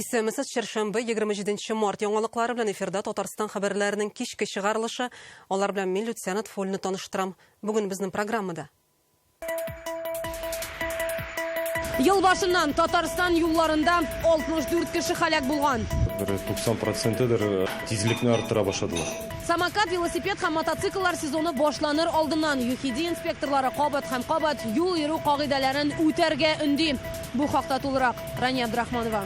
Исәнмесез, чәршәмбе, 27 март яңалыклары белән эфирда Татарстан хәбәрләренең кичке чыгарылышы. Алар белән мин Люция Нотфуллина таныштырам. Бүген безнең программада. Ел башыннан Татарстан юлларында 64 кеше һәлак булган. Бер 90 процентыдыр тизлекне арттыра башладылар. Самокат, велосипед һәм мотоцикллар сезоны башланыр алдыннан ЮХИДИ инспекторлары кабат һәм кабат юл йөрү кагыйдәләрен үтәргә өнди. Бу хакта тулырак Рания Абдрахманова.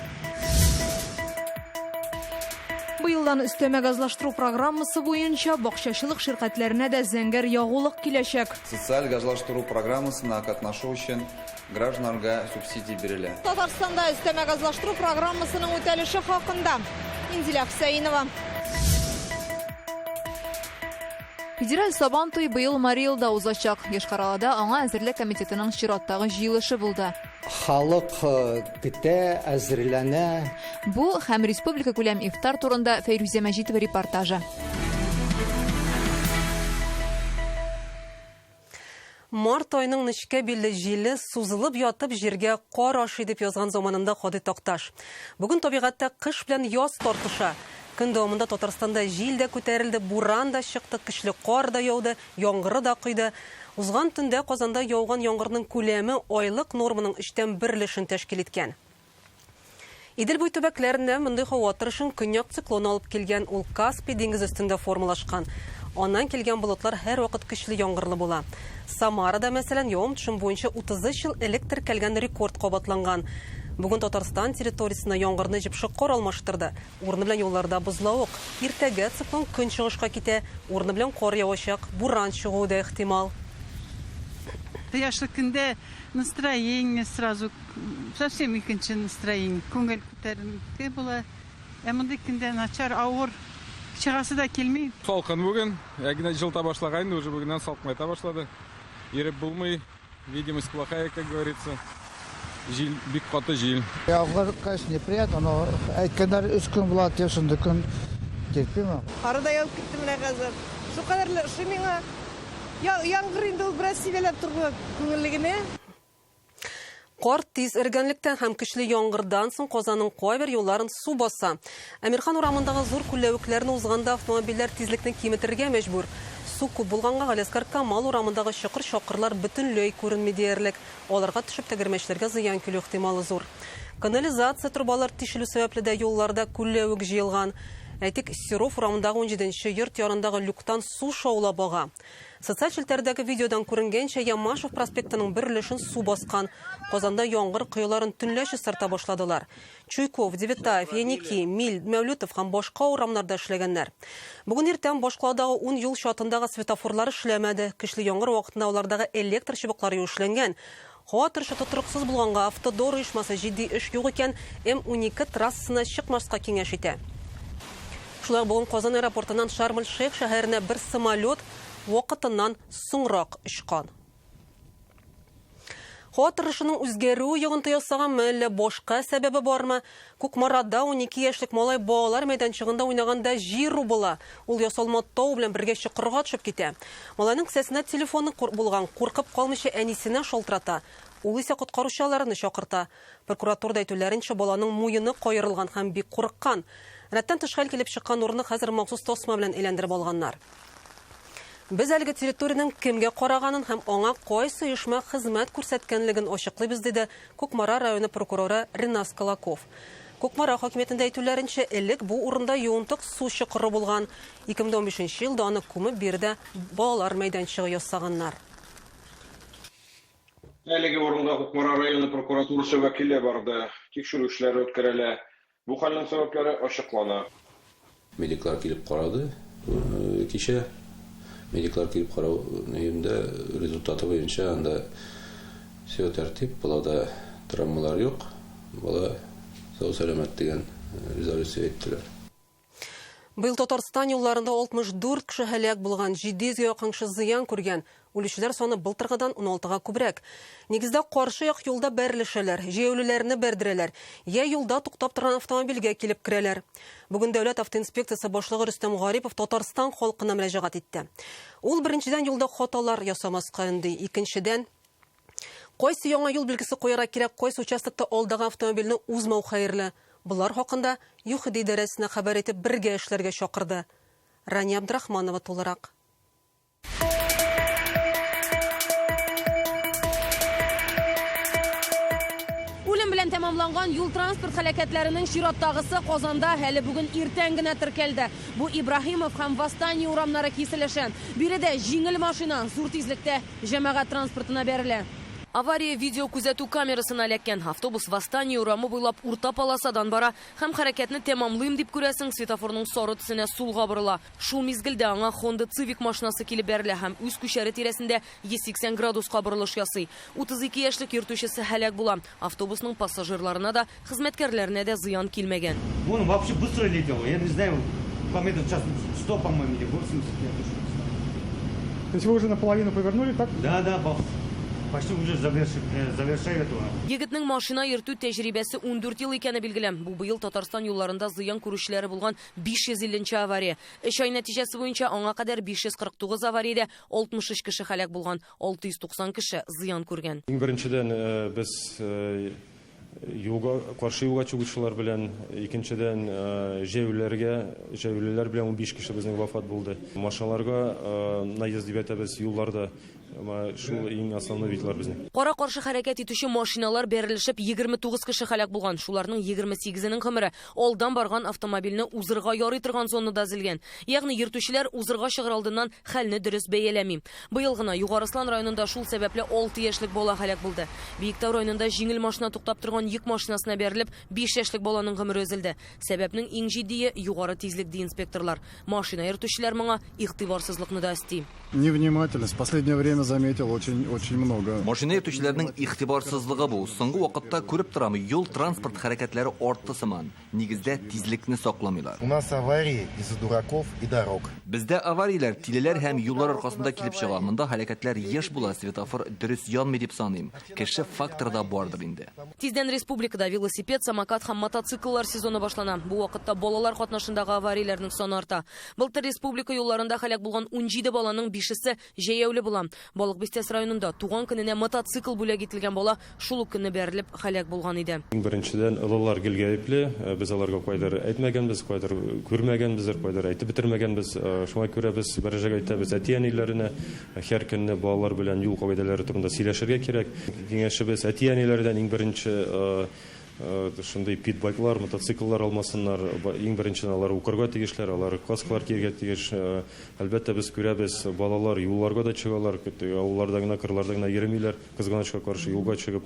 Быелдан өстәмә газлаштыру программасы буенча бакчачылык ширкәтләренә дә зәңгәр ягулык киләчәк. Социаль газлаштыру программасына катнашу өчен гражданнарга субсидия бирелә. Татарстанда өстәмә газлаштыру программасының үтәлеше хакында Инзилә Хөсәенова. Федераль Сабан туе быел Мари Элда узачак. Йошкар-Олада аңа әзерлек комитетының чираттагы җыелышы булды. Халык көтә, әзерләнә. Бу һәм республика күләм ифтар турында Фәйрүзә Мәҗитова репортажы. Март аеның нечкә билле җиле сузылып ятып җиргә кар ашый дип язган заманында Һади Такташ. Бүген табигатьтә кыш белән яз тартыша. Көн дәвамында Татарстанда җил дә күтәрелде, буран да чыкты, көчле кар да яуды, яңгыры да койды. Узган төндә Казанда яуган яңгырның күләме айлык норманың өчтән бер өлешен тәшкил иткән. Идел буе төбәкләренә мондый һава торышын көньяк циклоны алып килгән, ул Каспий диңгезе өстендә формалашкан. Аннан килгән болытлар һәрвакыт көчле яңгырлы була. Самарада, мәсәлән, явым-төшем буенча 33 ел элек теркәлгән рекорд кабатланган. Бүген Татарстан территориясенә яңгырны җепшек кар алмаштырды. Урыны белән юлларда бозлавык. Иртәгә циклон көнчыгышка китә, урыны белән кар явачак, буран чыгуы да ихтимал. Кояшлы көндә настроение сразу Совсем икенче настроение, күңел күтәренке була. Ә мондый көндә начар, авыр. Чыгасы да килми. Салкын бүген. Ә генә җылыта башлаган инде, уже бүгеннән салкынайта башлады. Йөреп булмый, видимость плохая, как говорится. Җил, бик каты җил. Яңгыр, конечно, неприятно, но әйткәннәр өч көн була дип, шундый көн терпимо. Кар да явып китте менә хәзер. Шулкадәрле ошый миңа. Яңгыр инде ул бераз сибәләп торды, күңелле генә. Кар тиз эргәнлектән һәм көчле яңгырдан соң Казанның кайбер юлларын су баса. Әмирхан урамындагы зур күлләвекләрне узганда автомобильләр тизлекне киметергә мәҗбүр. Су күп булганга Галиәсгар Камал урамындагы чокыр-чакырлар бөтенләй күренми диярлек. Аларга төшеп тәгәрмәчләргә зыян килү ихтималы зур. Канализация торбалары тишелү сәбәпле дә юлларда күлләвек җыелган. Әйтик, Серов урамындагы унҗиденче йорт янындагы люктан су шаулап ага. Социаль челтәрдәге видеодан күренгәнчә, Ямашев проспектының бер өлешен су баскан. Казанда яңгыр коеларын төнлә чистарта башладылар. Чуйков, Девятаев, Яники, Миль, Мәүлүтов һәм башка урамнарда эшләгәннәр. Бүген иртән башкаладагы ун юл чатындагы светофорлар эшләмәде. Көчле яңгыр вакытында алардагы электр чыбыклары юешләнгән. Һава торышы тотрыксыз булганга Автодор оешмасы җитди эш юк икән, М-12 трассасына чыкмаска киңәш итә. Шулай ук бүген Казан аэропортыннан Шарм-эль-Шейх шәһәренә бер самолет вакытыннан соңрак очкан. Һава торышының үзгәрүе йогынты ясаганмы, әллә башка сәбәбе бармы? Кукмарада 12 яшьлек малай балалар мәйданчыгында уйнаганда җир убыла. Ул ясалма тау белән бергә чокырга төшеп китә. Малайның кесәсендә телефоны булган, куркып калмыйча әнисенә шалтырата. Ул исә коткаручыларны чакырта. Прокуратурада әйтүләренчә, баланың муены каерылган һәм бик курыккан. Рәттән тыш хәл килеп чыккан урынны хәзер махсус тасма белән әйләндереп алганнар. Без әлеге территориянең кемгә караганын һәм аңа кайсы оешма хезмәт күрсәткәнлеген ачыклыйбыз, диде Кукмара районы прокуроры Ринас Колоков. Кукмара хакимиятендә әйтүләренчә, элек бу урында юынтык су чокыры булган. 2015 елда аны күмеп, биредә балалар мәйданчыгы ясаганнар. Әлеге урынга Кукмара районы прокуратурасы вәкиле барды. Тикшерү эшләре үткәрелә. Бу хәлнең сәбәпләре ачыклана. Медиклар килеп карады кичә. Медиклар килеп карау өемдә результаты буенча анда все тәртип, балада травмалар юк, бала сау-сәламәт дигән резолюция әйттеләр. Быел Татарстан юлларында 64 кеше һәлак булган, 700 гә якын кеше зыян күргән. Үлүчеләр саны былтыргыдан уналтыга күбрәк. Нигездә каршы як юлда бәрелешәләр, җәяүлеләрне бәрдерәләр, йә юлда туктап торган автомобильгә килеп керәләр. Бүген Дәүләт автоинспекциясе башлыгы Рөстәм Гарипов Татарстан халкына мөрәҗәгать итте. Ул, беренчедән, юлда хаталар ясамаска өнди, икенчедән, кайсы яңа юл билгесе куярга кирәк, кайсы участокта алдагы автомобильне узмау хәерле. Болар хакында ЮХИДИ идарәсенә хәбәр итеп бергә эшләргә чакырды. Рания Абдрахманова тулырак. Үлем белән тәмамланган юл-транспорт һәлакәтләренең чираттагысы Казанда әле бүген иртән генә теркәлде. Бу Ибраһимов һәм Восстание урамнары киселеше. Биредә җиңел машина зур тизлектә җәмәгать транспортына бәрелә. Авария видеокүзәтү камерасына эләккән. Автобус Восстание урамы буйлап урта полосадан бара һәм хәрәкәтне тәмамлыйм дип күрәсең, светофорның сары төсенә сулга борыла. Шул мизгелдә аңа Honda Civic машинасы килеп бәрелә һәм үз күчәре тирәсендә 180 градуска борылыш ясый. 32 яшьлек йөртүчесе һәлак була. Автобусның пассажирларына да, хезмәткәрләренә дә зыян килмәгән. Он вообще быстро летел, я не знаю, по метру сейчас 100, по-моему, или 80, я точно не знаю. То есть вы уже наполовину повернули, так? Да, да, почти уже завершаю этого. Егетнең машина йөртү тәҗрибәсе 14 ел икәне билгеле. Бу быел Татарстан юлларында зыян күрүчеләре булган 550 нче авария. Өч ай нәтиҗәсе буенча аңа кадәр 549 авариядә 63 кеше һәлак булган, 690 кеше зыян күргән. Иң беренчедән, без юлга каршы юлга чыгучылар белән, икенчедән, җәяүлеләргә, җәяүлеләр белән 15 кеше безнең вафат булды. Машиналарга наезд дип әйтәбез юлларда. Шул иң основной видлар безнең. Кара-каршы хәрәкәт итүче машиналар бәрелешеп 29 кеше һәлак булган. Шуларның 28-енең гомере алдан барган автомобильне узырга ярый торган зонада өзелгән. Ягъни йөртүчеләр узырга чыгыр алдыннан хәлне дөрес бәяләми. Быел гына Югары Ослан районында шул сәбәпле 6 яшьлек бала һәлак булды. Биектау районында җиңел машина туктап торган йөк машинасына бәрелеп, 5 яшьлек баланың гомере өзелде. Сәбәпнең иң җитдие югары тизлек, ди инспекторлар. Машина йөртүчеләр моңа игътибарсызлыкны да өсти. Невнимательность. В последнее время заметил очень-очень много. Машина йөртүчеләрнең игътибарсызлыгы бу. Соңгы вакытта күреп торам, юл-транспорт хәрәкәтләре артты сыман. Нигездә тизлекне сакламыйлар. У нас аварии из-за дураков и дорог. Бездә аварияләр тилеләр һәм юллар аркасында килеп чыга. Монда һәлакәтләр еш була, светофор дөрес янмый дип саныйм. Кеше факторы да бардыр инде. Тиздән республикада велосипед, самокат һәм мотоцикллар сезоны башлана. Бу вакытта балалар катнашындагы аварияләрнең саны арта. Былтыр республика юлларында һәлак булган 17 баланың 5-се җәяүле була. Балык Бистәсе районында туган көненә мотоцикл бүләк ителгән бала шул ук көнне бәрелеп һәлак булган иде. Иң беренчедән, олылар гел гаепле. Без аларга кайдыр әйтмәгәнбез, кайдыр күрмәгәнбездер, кайдыр әйтеп бетермәгәнбез. Шуңа күрә без мөрәҗәгать итәбез әти-әниләренә. Һәр көнне балалар белән юл кагыйдәләре турында сөйләшергә кирәк. Киңәшебез әти-әниләрдән иң беренче шундый питбайклар, мотоцикллар алмасыннар. Иң беренчедән алар укырга тиешләр, алар каскалар кияргә тиеш. Әлбәттә, без күрәбез, балалар юлларга да чыгалар, авылларда гына, кырларда гына йөрмиләр. Кызганычка каршы юлга чыгып,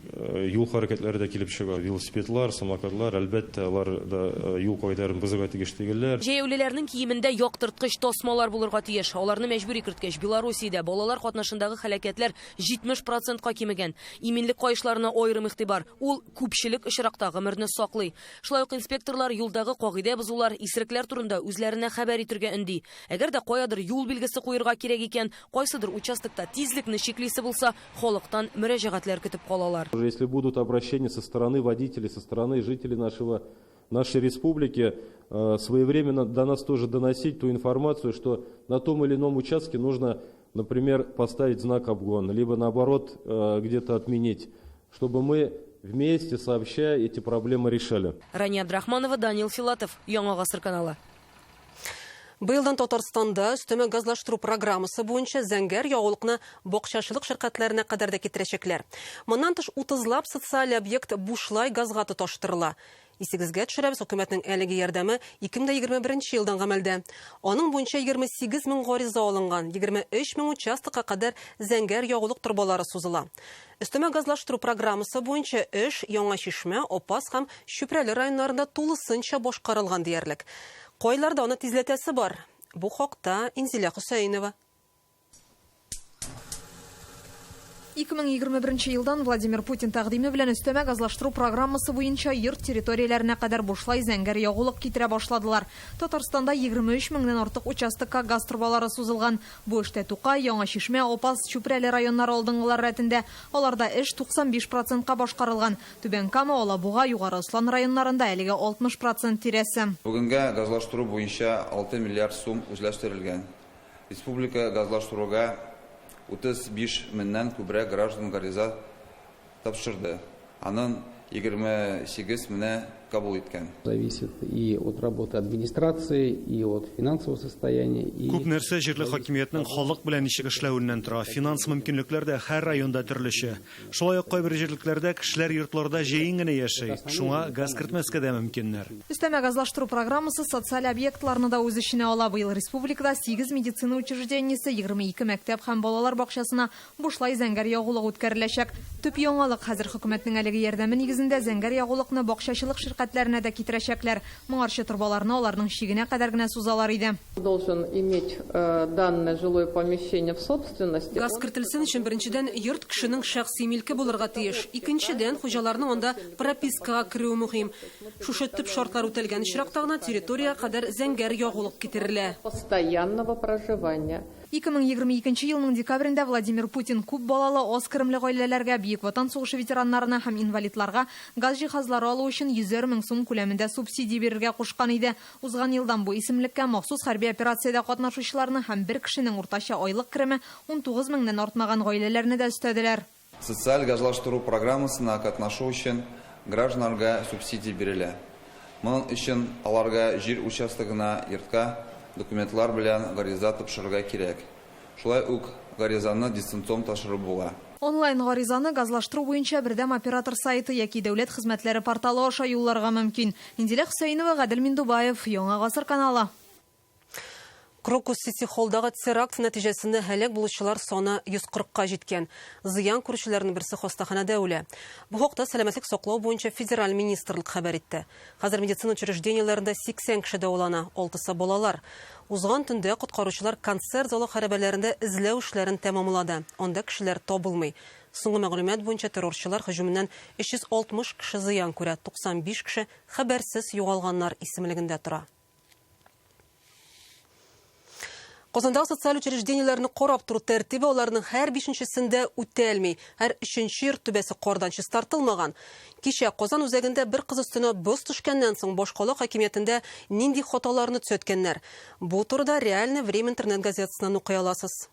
юл хәрәкәтләре дә килеп чыга. Велосипедлар, самокатлар, әлбәттә, алар да юл кагыйдәләрен бозырга тиеш түгелләр. Җәяүлеләрнең киемендә яктырткыч тасмалар булырга тиеш. Аларны мәҗбүри керткәч, Белоруссиядә балалар катнашындагы һәлакәтләр 70 процентка кимегән. Иминлек каешларына аерым игътибар. Ул күпчелек очракта гомерне саклый. Шулай ук инспекторлар юлдагы кагыйдә бозулар, исерекләр турында үзләренә хәбәр итәргә өнди. Әгәр дә каядыр юл билгесе куерга кирәк икән, кайсыдыр участокта тизлекне чиклисе булса, халыктан мөрәҗәгатьләр көтеп калалар. Если будут обращения со стороны водителей, со стороны жителей нашей республики, своевременно до нас тоже доносить ту информацию, что на том или ином участке нужно, например, поставить знак обгона, либо наоборот, где-то отменить, чтобы мы вместе, сообща, эти проблемы решали. Рания Абдрахманова, Данил Филатов, Яңа Гасыр каналы. Быелдан Татарстанда өстәмә газлаштыру программасы буенча зәңгәр ягулыкны бакчачылык ширкәтләренә кадәр дә китерәчәкләр. Моннан тыш 30лап социаль объект бушлай газга тоташтырыла. Исегезгә төшерәбез, хөкүмәтнең әлеге ярдәме 2021 елдан гамәлдә. Аның буенча 28 мең гариза алынган, 23 мең участокка кадәр зәңгәр ягулык торбалары сузыла. Өстәмә газлаштыру программасы буенча эш Яңа Чишмә, Апас һәм Чүпрәле районнарында тулысынча башкарылган диярлек. Кайларда аны тизләтәсе бар? Бу хакта Инзилә Хөсәенова. 2021 елдан Владимир Путин тәкъдиме белән өстәмә газлаштыру программасы буенча йорт территорияләренә кадәр бушлай зәңгәр ягулык китерә башладылар. Татарстанда 23 меңнән артык участокка газ торбалары сузылган. Бу эштә Тукай, Яңа Чишмә, Апас, Чүпрәле районнары алдынгылар рәтендә. Аларда эш 95 процентка башкарылган. Түбән Кама, Алабуга, Югары Ослан районнарында әлегә 60 процент тирәсе. Бүгенгә газлаштыру буенча 6 миллиард сум үзләштерелгән. Республика газлаштыруга 35 меңнән күбрәк граждан гариза тапшырды. Аның 28 менә кабул иткән. Зависит и от работы администрации, и от финансового состояния. И... Күп нәрсә җирле хакимиятнең халык белән ничек эшләвеннән тора. Финанс мөмкинлекләр дә һәр районда төрлечә. Шулай ук кайбер җирлекләрдә кешеләр йортларда җәен генә яши. Шуңа газ кертмәскә дә мөмкиннәр. Өстәмә газлаштыру программасы социаль объектларны да үз эченә ала. Быел республикада 8 медицина учреждениесе, 22 мәктәп һәм балалар бакчасына бушлай зәңгәр ягулык үткәреләчәк. Төп яңалык хәзер хөкүмәтнең әлеге ярдәме нигезендә зәңгәр ягулыкны бакчачылык ширкәтләренә дә китерәчәкләр. Моңарчы торбаларны аларның чигенә кадәр генә сузалар иде. Должен иметь данное жилое помещение в собственности. Газ кертелсен өчен беренчедән йорт кешенең шәхси милке булырга тиеш. Икенчедән хуҗаларның анда пропискага керүе мөһим. Шушы төп шартлар үтәлгән очракта гына территориягә кадәр зәңгәр ягулык китерелә. Постоянного проживания. 2022 елның декабрендә Владимир Путин күп балалы аз керемле гаиләләргә, Бөек Ватан сугышы ветераннарына һәм инвалидларга газ җиһазлары алу өчен 100 мең сум күләмендә субсидия бирергә кушкан иде. Узган елдан бу исемлеккә махсус хәрби операциядә катнашучыларны һәм бер кешенең уртача айлык кереме 19 меңнән артмаган гаиләләрне дә өстәделәр. Социаль газлаштыру программасына катнашу өчен гражданнарга субсидия бирелә. Моның өчен аларга җир участогына, йортка документлар белән гариза тапшырырга кирәк. Шулай ук гаризаны дистанцион тапшырып була. Онлайн гаризаны газлаштыру буенча бердәм оператор сайты яки дәүләт хезмәтләре порталы аша юлларга мөмкин. Индилә Хөсәенова, Гадел Миндубаев, Яңа Гасыр каналы. Крокус Сити Холлдагы теракт нәтиҗәсендә һәлак булучылар саны 140-ка җиткән. Зыян күрүчеләрнең берсе хастаханәдә үлә. Бу хакта сәламәтлек саклау буенча федераль министрлык хәбәр итте. Хәзер медицина учреждениеләрендә 80 кеше дәвалана, 6-сы балалар. Узган төндә коткаручылар концерт залы хәрабәләрендә эзләү эшләрен тәмамлады. Анда кешеләр табылмый. Соңгы мәгълүмат буенча террорчылар һөҗүменнән 360 кеше зыян күрә, 95 кеше хәбәрсез югалганнар исемлегендә тора. Казандагы социаль учреждениеләрне карап тору тәртибе аларның һәр бишенчесендә үтәлми. Һәр өченче йорт түбәсе кардан чистартылмаган. Кичә Казан үзәгендә бер кыз өстенә боз төшкәннән соң башкала хакимиятендә нинди хаталарны төзәткәннәр? Бу турыда Реальное время интернет газетасыннан укый аласыз.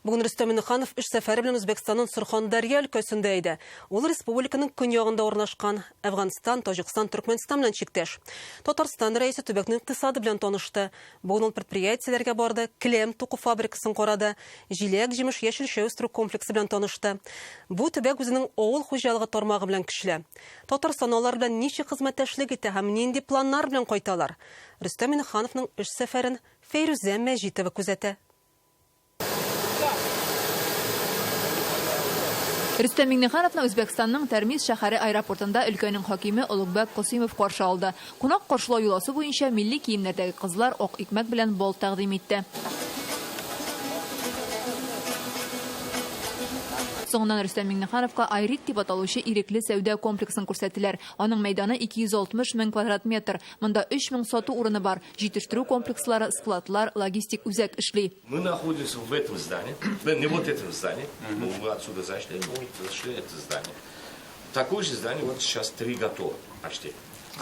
Бүген Рөстәм Миңнеханов эш сәфәре белән Үзбәкстанның Сурхандарья өлкәсендә иде. Ул республиканың көньягында урнашкан Әфганстан, Таҗикстан, Төркмәнстан белән чиктәш. Татарстан рәисе төбәкнең икътисады белән танышты. Бүген ул предприятиеләргә барды, келәм туку фабрикасын карады, җиләк-җимеш, яшелчә үстерү комплексы белән танышты. Бу төбәк үзенең авыл хуҗалыгы тармагы белән көчле. Татарстан алар белән ничек хезмәттәшлек итә һәм нинди планнар белән кайталар? Рөстәм Миңнехановның эш сәфәрен Фәйрүзә Мәҗитова күзәтә. Рөстәм Миңнехановны Үзбәкстанның Термиз шәһәре аэропортында өлкәнең хакиме Олугбәк Косимов каршы алды. Кунак каршылау йоласы буенча милли киемнәрдәге кызлар ак икмәк белән бал тәкъдим итте. Соңыннан Рөстәм Миңнехановка Айрик дип аталучы ирекле сәүдә комплексын күрсәттеләр. Аның мәйданы 260 мең квадрат метр. Монда 3000 сату урыны бар. Җитештерү комплекслары, складлар, логистик үзәк эшли. Мы находимся в этом здании, не вот этом здании, мы отсюда зашли, мы зашли это здание. Такое же здание вот сейчас 3 готово почти.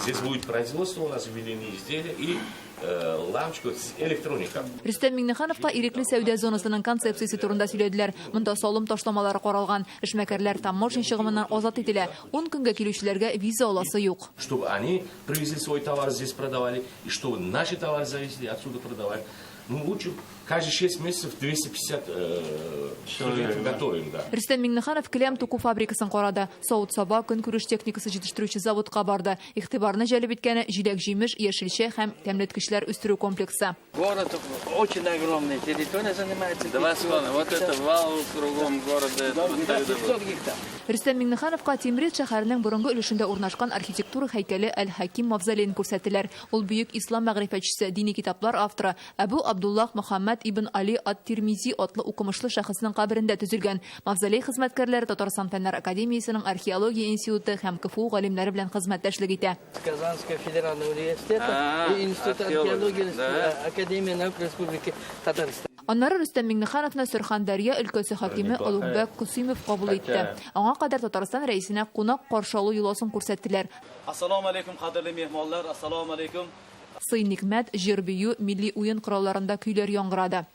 Здесь будет производство у нас введены изделия и лампочка, электроника. Рөстәм Миңнехановка ирекле сәүдә зонасының концепциясе турында сөйләделәр. Монда салым ташламалары каралган. Эшмәкәрләр таможня чыгымыннан азат ителә. 10 көнгә килүчеләргә виза аласы юк. Чтобы они привезли свой товар, здесь продавали, и чтобы наши товары завезли, отсюда продавали. Ну, лучше каждые 6 месяцев 250 человек готовим, да. Рөстәм Миңнеханов келәм туку фабрикасын карады. Савыт-саба, көнкүреш техникасы җитештерүче заводка барды. Игътибарны җәлеп иткәне җиләк-җимеш, яшелчә һәм тәмлеткечләр үстерү комплексы. Город очень огромная территория занимается. Два слона. Вот это вал кругом города. Рөстәм Миңнехановка Тимрет шәһәренең борынгы өлешендә урнашкан архитектура һәйкәле Әл-Хаким мавзолеен күрсәттеләр. Ул бөек ислам мәгърифәтчесе, дини китаплар авторы Әбу Абдуллах Мөхәммәд ибн Али ат-Тирмизи атлы укымышлы шәхеснең каберендә төзелгән. Мавзолей хезмәткәрләре Татарстан Фәннәр академиясенең археология институты һәм КФУ галимнәре белән хезмәттәшлек итә. Казанского федерального университета и Института археологии Академии наук Республики Татарстан. Аннары Рөстәм Миңнехановны Сурхандарья өлкәсе хакиме Олугбәк Косимов кабул итте. Аңа кадәр Татарстан рәисенә кунак каршы алу йоласын күрсәттеләр. Ассаламу алейкум, кадерле меһманнар, ассаламу алейкум. Сый-никмәт, җыр-бию, милли уен коралларында көйләр яңгырады.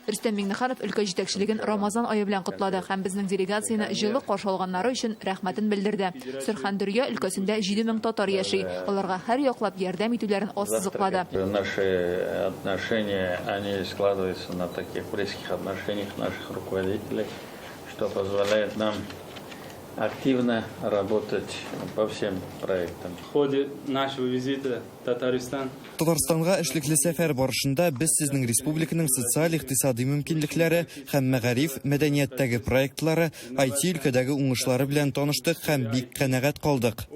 Рөстәм Миңнеханов өлкә җитәкчелеген Рамазан ае белән котлады һәм безнең делегацияне җылы каршы алганнары өчен рәхмәтен белдерде. Сөрхандөрья өлкәсендә 7000 татар яши. Аларга һәр яклап ярдәм итүләрен ассызыклады. Наши отношения, они складываются на таких близких отношениях наших руководителей, что позволяет нам активно работать по всем проектам. В ходе нашего визита в Татарстан Татарстанга эшлекле сәфәр барышында без сезнең республиканың социаль-икътисади мөмкинлекләре һәм мәгариф, мәдәнияттәге проектлары, IT өлкәдәге уңышлары белән таныштык һәм бик канәгать калдык.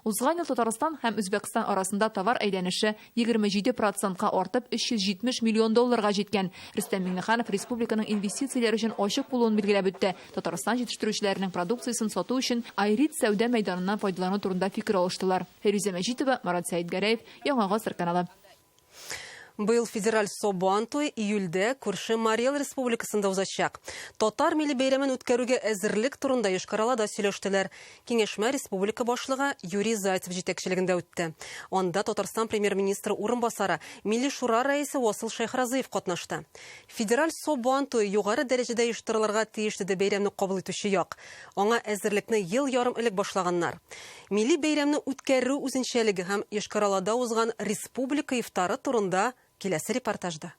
Узган ел Татарстан һәм Үзбәкстан арасында товар әйләнеше 27 процентка артып 370 миллион долларга җиткән. Рөстәм Миңнеханов республиканың инвестицияләр өчен ачык булуын билгеләп үтте. Татарстан җитештерүчеләренең продукциясен сату өчен Айрит сәүдә мәйданыннан файдалану турында фикер алыштылар. Фәйрүзә Мәҗитова, Марат Сәетгәрәев, Яңа Гасыр каналы. Быел федераль Сабантуй июльдә күрше Марий Эл Республикасында узачак. Татар милли бәйрәмен үткәрүгә әзерлек турында Йошкар-Олада сөйләштеләр. Киңәшмә республика башлыгы Юрий Зайцев җитәкчелегендә үтте. Анда Татарстан премьер-министры урынбасары, Милли Шура рәисе Васил Шәйхразыев катнашты. Федераль Сабантуй югары дәрәҗәдә оештырылырга тиеш, диде бәйрәмне кабул итүче як. Аңа әзерлекне ел ярым элек башлаганнар. Милли бәйрәмне үткәрү үзенчәлеге һәм Йошкар-Олада узган республика ифтары турында киләсе репортажда.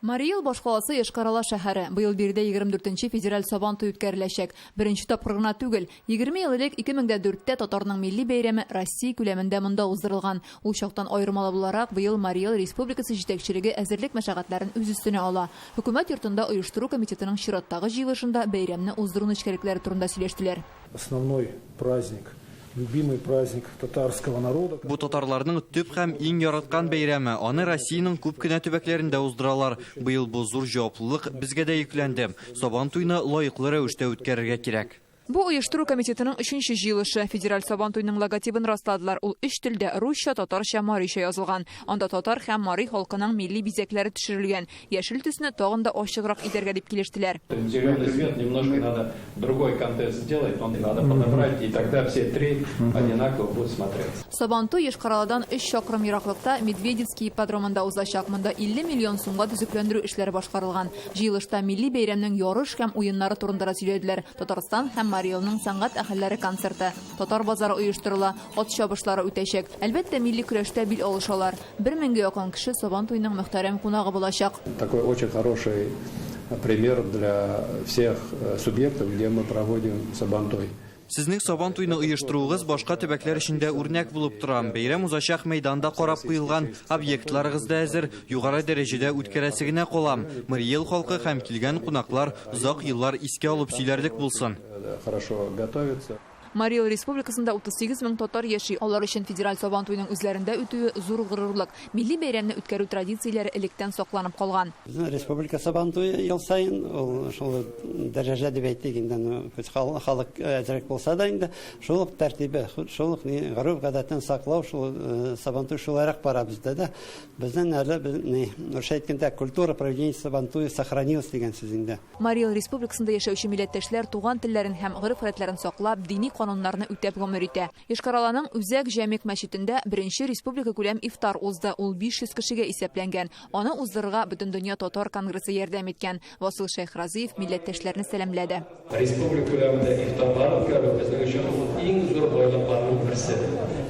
Марий Эл башкаласы Йошкар-Ола шәһәре. Быел биредә 24 федераль Сабантуй үткәреләчәк. Беренче тапкыр гына түгел. 20 ел элек 2004-тә татарның милли бәйрәме Россия күләмендә монда уздырылган. Ул чактан аермалы буларак, быел Марий Эл Республикасы җитәкчелеге әзерлек мәшәкатьләрен үз өстенә ала. Хөкүмәт йортында оештыру комитетының чираттагы җыелышында бәйрәмне уздыру нечкәлекләре турында сөйләштеләр. Основной праздник, любимый праздник татарского народа. Бу татарларның төп һәм иң яраткан бәйрәме. Аны Россиянең күп кенә төбәкләрендә уздыралар. Быел бу зур җаваплылык безгә дә йөкләнде. Сабантуйны лаеклы рәвештә үткәрергә кирәк. Бу оештыру комитетының өченче җыелышы. Федераль Сабантуйның логотибын расладылар. Ул өч телдә: русча, татарча, марийча язылган. Анда татар һәм марий халкының милли бизәкләре төшерелгән. Яшел төсне тагын да ачыграк итәргә дип килештеләр. Зеленый цвет немножко надо другой контекст сделать, он надо подобрать, и тогда все три одинаково будут смотреться. Сабантуй Йошкар-Оладан 3 чакрым ераклыкта Медведевский ипподромында узачак. Монда 50 миллион сумга төзекләндерү эшләре башкарылган. Җыелышта милли бәйрәмнең ярыш һәм уеннары турында да сөйләделәр. Татарстан һәм Марий Элның сәнгать әһелләре концерты, татар базары оештырыла, ат чабышлары үтәчәк. Әлбәттә, милли көрәштә бил алышалар. 1000гә якын кеше Сабантуйның мөхтәрәм кунагы булачак. Такой очень хороший пример для всех субъектов, где мы проводим Сабантуй. Сезнең Сабантуйны оештыруыгыз башка төбәкләр өчен дә үрнәк булып тора. Бәйрәм узачак мәйданда карап куелган объектларыгыз да әзер, югары дәрәҗәдә үткәрәсе генә кала. Марий Эл халкы һәм килгән кунаклар озак еллар искә алып сөйләрлек булсын. Хорошо готовиться. Марий Эл Республикасында 38 мең татар яши. Алар өчен федераль Сабантуйның үзләрендә үтүе зур горурлык. Милли бәйрәмне үткәрү традицияләре электән сакланып калган. Безнең республика Сабантуе ел саен ул шул дәрәҗә дип әйтик инде, халык әзрәк булса да инде шул ук тәртибе, шул ук гореф-гадәтен саклау, шул Сабантуй шулайрак бара бездә дә. Безнең әле русча әйткәндә культура проведения Сабантуя сохранилась дигән сүз инде. Марий Эл Республикасында яшәүче милләттәшләр туган телләрен һәм гореф-гадәтләрен саклап, дини кануннарны үтәп гомер итә. Йошкар-Оланың Үзәк Җәмигъ мәчетендә беренче республика күләм ифтар узды. Ул 500 кешегә исәпләнгән. Аны уздырырга Бөтендөнья татар конгрессы ярдәм иткән. Васил Шәйхразыев милләттәшләрне сәламләде. Республика күләмендә ифтарлар үткәрү безнең өчен ул иң зур байлыкларның берсе.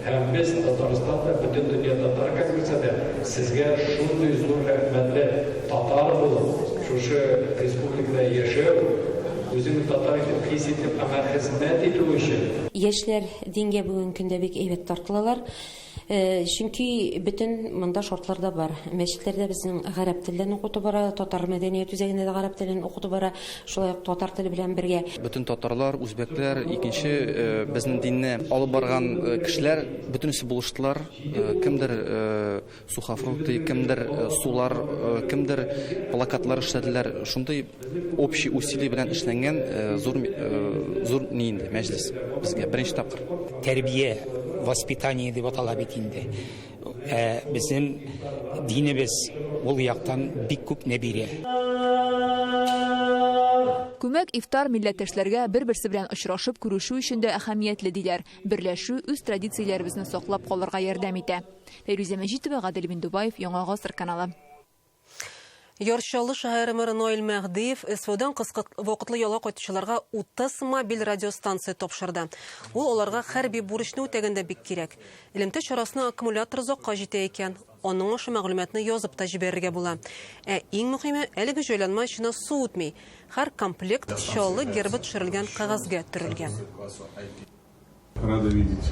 Һәм без Татарстанда Бөтендөнья татар конгрессында сезгә шундый зур рәхмәтле татар булып, шушы республикада яшәү, үзеңне татар итеп хис итеп, аңа хезмәт итү өчен. Яшьләр дингә бүгенге көндә бик әйбәт тартылалар. Чөнки бөтен монда шартлар да бар. Мәчетләрдә безнең гарәп телен укыту бара, татар мәдәният үзәгендә дә гарәп телен укыту бара, шулай ук татар теле белән бергә. Бөтен татарлар, үзбәкләр, икенче безнең динне алып барган кешеләр бөтенесе булыштылар. Кемдер сухофрукты, кемдер сулар, кемдер плакатлар эшләделәр. Шундый общий усилий белән эшләнгән зур зур ни инде мәҗлес безгә беренче тапкыр. Тәрбия, воспитание дип атала бит инде. Безнең динебез ул яктан бик күп не бирә. Күмәк ифтар милләттәшләргә бер-берсе белән очрашып күрешү өчен дә әһәмиятле диләр. Берләшү үз традицияләребезне саклап калырга ярдәм итә. Фәйрүзә Мәҗитова, Гадел Миндубаев, Яңа Гасыр каналы. Яр Чаллы шәһәре мэры Наил Мәһдиев СВОдан кыска вакытлы ялга кайтучыларга 30 мобиль радиостанция тапшырды. Ул аларга хәрби бурычны үтәгәндә бик кирәк. Элемтә чарасының аккумуляторы озакка җитә икән. Аның аша мәгълүматны язып та җибәрергә була. Ә иң мөһиме, әлеге җайланма эченә су үтми. Һәр комплект Чаллы гербы төшерелгән кәгазьгә төрелгән. Рада видеть.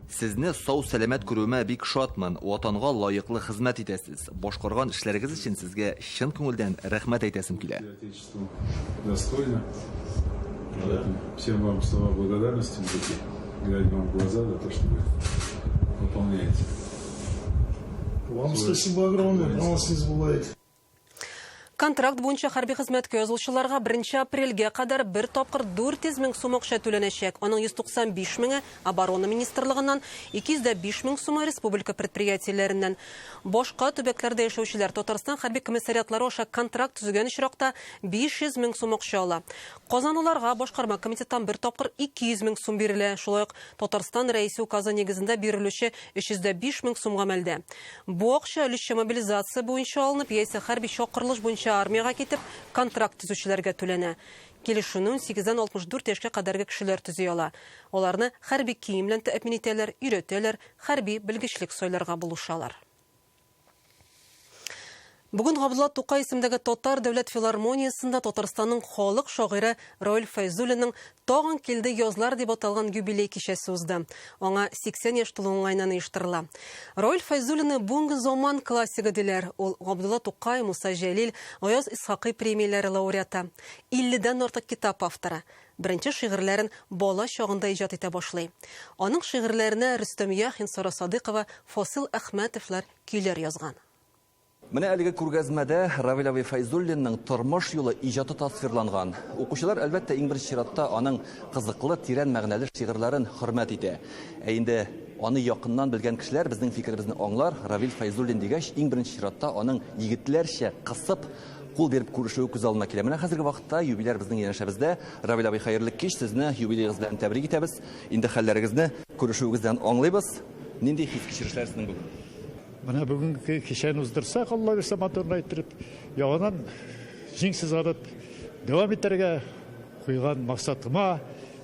Сезне сау-сәламәт күрүемә бик шатмын. Ватанга лаеклы хезмәт итәсез. Башкарган эшләрегез өчен сезгә чын күңелдән рәхмәт әйтәсем килә. Отечеству достойно. Поэтому всем вам слова благодарности, мужики, глядя вам в глаза за то, что вы выполняете. Вам спасибо огромное, о нас не забывайте. Контракт буенча хәрби хезмәткә язылучыларга 1 апрельгә кадәр бер тапкыр 400 мең сум акча түләнәчәк. Аның 195 меңе Оборона министрлыгыннан, 205 мең сумы республика предприятиеләреннән. Башка төбәкләрдә яшәүчеләр Татарстан хәрби комиссариатлары аша контракт төзегән очракта 500 мең сум акча ала. Казанлыларга башкарма комитеттан бер тапкыр 200 мең сум бирелә. Шулай ук Татарстан Рәисе указы нигезендә бирелүче 305 мең сум гамәлдә. Бу акча өлешчә мобилизация буенча алынып, яисә хәрби чакырылыш буенча армиягә китеп, контракт төзүчеләргә түләнә. Килешүне унсигездән 64 яшькә кадәрге кешеләр төзи ала. Аларны хәрби кием белән тәэмин итәләр, өйрәтәләр, хәрби белгечлек сайларга булышалар. Бүген Габдулла Тукай исемендәге Татар дәүләт филармониясендә Татарстанның халык шагыйре Равил Фәйзуллинның Тагын килде язлар дип аталган юбилей кичәсе узды. Аңа 80 яшь тулу уңаеннан оештырыла. Равил Фәйзуллинны бүгенге заман классигы диләр. Ул Габдулла Тукай, Муса Җәлил, Гаяз Исхакый премияләре лауреаты. 50дән артык китап авторы. Беренче шигырьләрен бала чагында иҗат итә башлый. Аның шигырьләренә Рөстәм Яхин, Сара Садыйкова, Фасил Әхмәтовлар көйләр язган. Менә әлеге күргәзмәдә Равил абый Фәйзуллинның тормыш юлы, иҗаты тасвирланган. Укучылар, әлбәттә, иң беренче чиратта аның кызыклы, тирән мәгънәле шигырьләрен хөрмәт итә. Ә инде аны якыннан белгән кешеләр безнең фикеребезне аңлар, Равил Фәйзуллин дигәч, иң беренче чиратта аның егетләрчә кысып, кул биреп күрешүе күз алдына килә. Менә хәзерге вакытта юбиляр безнең янәшәбездә. Равил абый, хәерле кич, сезне юбилеегыз белән тәбрик итәбез. Инде хәлләрегезне күрешүегездән аңлыйбыз. Нинди хис-кичерешләр сезнең бүген? Менә бүгенге кичәне уздырсак, Алла бирсә, матурны әйттереп, яңадан җиң сызганып дәвам итәргә, куйган максатыма,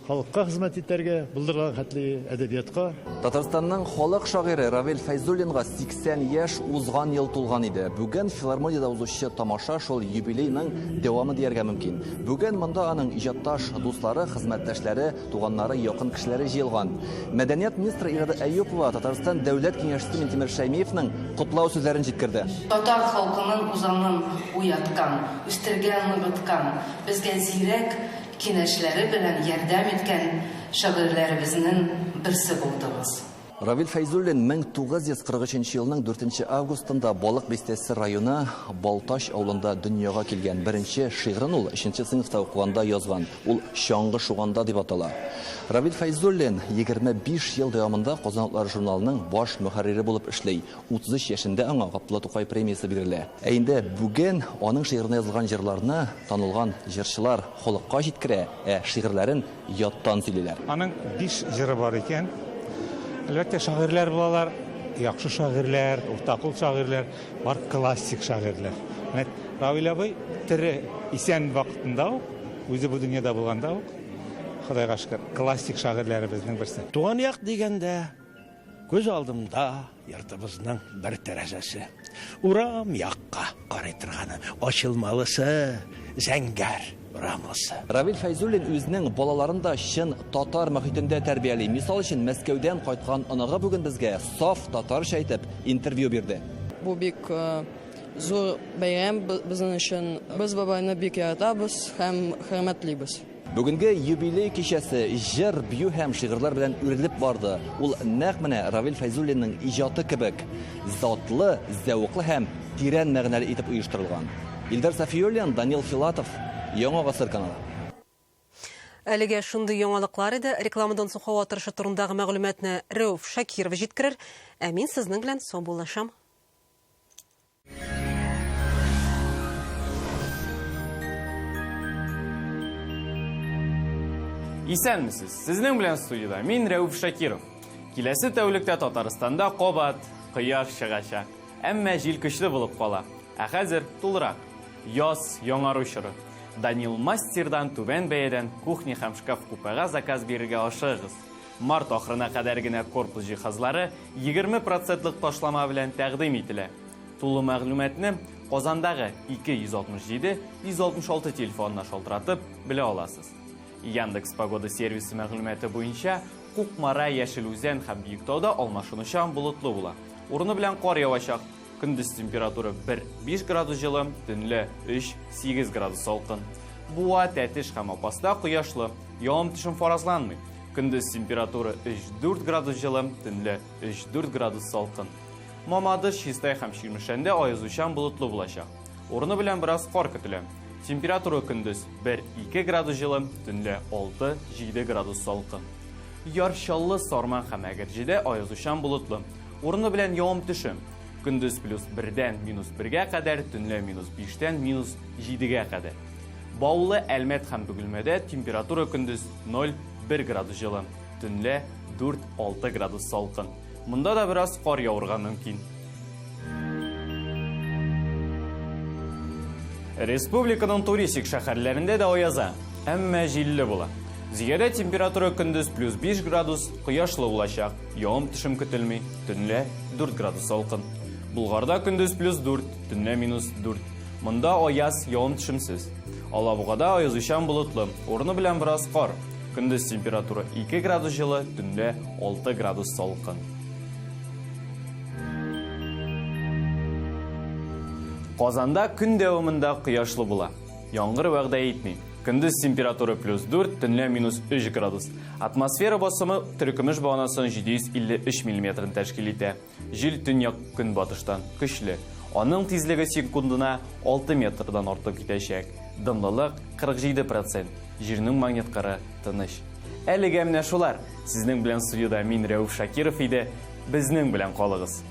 халыкка хезмәт итәргә, булдырган хәтле әдәбиятка. Татарстанның халык шагыйре Равил Фәйзуллинга 80 яшь узган ел тулган иде. Бүген филармониядә узучы тамаша шул юбилейның дәвамы дияргә мөмкин. Бүген монда аның иҗатташ дуслары, хезмәттәшләре, туганнары, якын кешеләре җыелган. Мәдәният министры Ирада Әюпова Татарстан Дәүләт Киңәшчесе Минтимер Шәймиевның котлау сүзләрен җиткерде. Татар халкының үзаңын уяткан, үстергән, ныгыткан, безгә зирәк киңәшләре белән ярдәм иткән шагыйрьләребезнең берсе булдыгыз. Равил Фәйзуллин 1943 нче елның 4 нче августында Балык Бистәсе районы Балтач авылында дөньяга килгән. Беренче шигырен ул өченче сыйныфта укыганда язган. Ул Чаңгы шуганда дип атала. Равил Фәйзуллин 25 ел дәвамында Казан утлары журналының баш мөхәррире булып эшли. 33 яшендә аңа Габдулла Тукай премиясе бирелә. Ә инде бүген аның шигыренә язылган җырларны танылган җырчылар халыкка җиткерә, ә шигырьләрен яттан сөйлиләр. Аның биш җыры бар икән. Әлбәттә, шагыйрьләр булалар, яхшы шагыйрьләр, уртакул шагыйрьләр, бар классик шагыйрьләр. Менә Равил абый тере исән вакытында ук, үзе бу дөньяда булганда ук, Ходайга шөкер, классик шагыйрьләребезнең берсе. Туган як дигәндә, Күз алдымда йортыбызның бер тәрәзәсе. Урам якка карый торганы, ачылмалысы, зәңгәр рамлысы. Равил Фәйзуллин үзенең балаларын да чын татар мохитендә тәрбияли. Мисал өчен, Мәскәүдән кайткан оныгы бүген безгә саф татарча итеп интервью бирде. Бу бик зур бәйрәм безнең өчен. Без бабайны бик яратабыз һәм хөрмәтлибез. Бүгенге юбилей кичәсе җыр, бию һәм шигырьләр белән үрелеп барды. Ул нәкъ менә Равил Фәйзуллинның иҗаты кебек затлы, зәвыклы һәм тирән мәгънәле итеп оештырылган. Илдар Сафиуллин, Данил Филатов, Яңа гасыр каналы. Әлегә шундый яңалыклар иде. Рекламадан соң һава торышы турындагы мәгълүматны Рәүф Шакиров җиткерер. Ә мин сезнең белән саубуллашам. Исәнмесез! Сезнең белән студиядә мин Рәүф Шакиров. Киләсе тәүлектә Татарстанда кабат кояш чыгачак. Әмма җил көчле булып кала. Ә хәзер тулырак. Яз, яңару чоры. Данил Мастердан түбән бәядән кухня һәм шкаф-купега заказ бирергә ашыгыгыз. Март ахырына кадәр генә корпус җиһазлары 20 процентлык ташлама белән тәкъдим ителә. Тулы мәгълүматны Казандагы 267 166 телефонына шалтыратып белә аласыз. Яндекс Погода сервисы мәгълүматы буенча, Кукмара, Яшел Үзән һәм Биектауда алмашынучан болытлы була. Урыны белән кар явачак. Көндез температура 1-5 градус җылы, төнлә 3-8 градус салкын. Буа, Тәтеш һәм Апаста кояшлы, явым-төшем фаразланмый. Көндез температура 3-4 градус җылы, төнлә 3-4 градус салкын. Мамадыш, Чистай һәм Чирмешәндә аязучан болытлы булачак. Урыны белән бераз кар көтелә. Температура көндез 1-2 градус җылы, төнлә 6-7 градус салкын. Яр Чаллы, Сарман һәм Әгерҗедә аязучан болытлы. Урыны белән явым-төшем. Көндез плюс бердән минус бергә кадәр, төнлә минус биштән минус җидегә кадәр. Баулы, Әлмәт һәм Бөгелмәдә температура көндез 0-1 градус җылы, төнлә 4-6 градус салкын. Монда да бераз кар явырга мөмкин. Республиканың туристик шәһәрләрендә дә аяза, әмма җилле була. Зөядә температура көндез плюс 5 градус, кояшлы булачак, явым-төшем көтелми, төнлә 4 градус салкын. Булгарда көндез плюс 4, төнлә минус 4. Монда аяз, явым-төшемсез. Алабугада аязучан болытлы, урыны белән бераз кар. Көндез температура 2 градус җылы, төнлә 6 градус салкын. Казанда көн дәвамында кояшлы була. Яңгыр вәгъдә итми. Көндез температура плюс 4, төнлә минус 3 градус. Атмосфера басымы терекөмеш баганасының 753 миллиметрын тәшкил итә. Җил төньяк-көнбатыштан көчле. Аның тизлеге секундына 6 метрдан артып китәчәк. Дымлылык 47 процент. Җирнең магнит кыры тыныч. Әлегә менә шулар. Сезнең белән студиядә мин Рәүф Шакиров иде. Безнең белән калыгыз.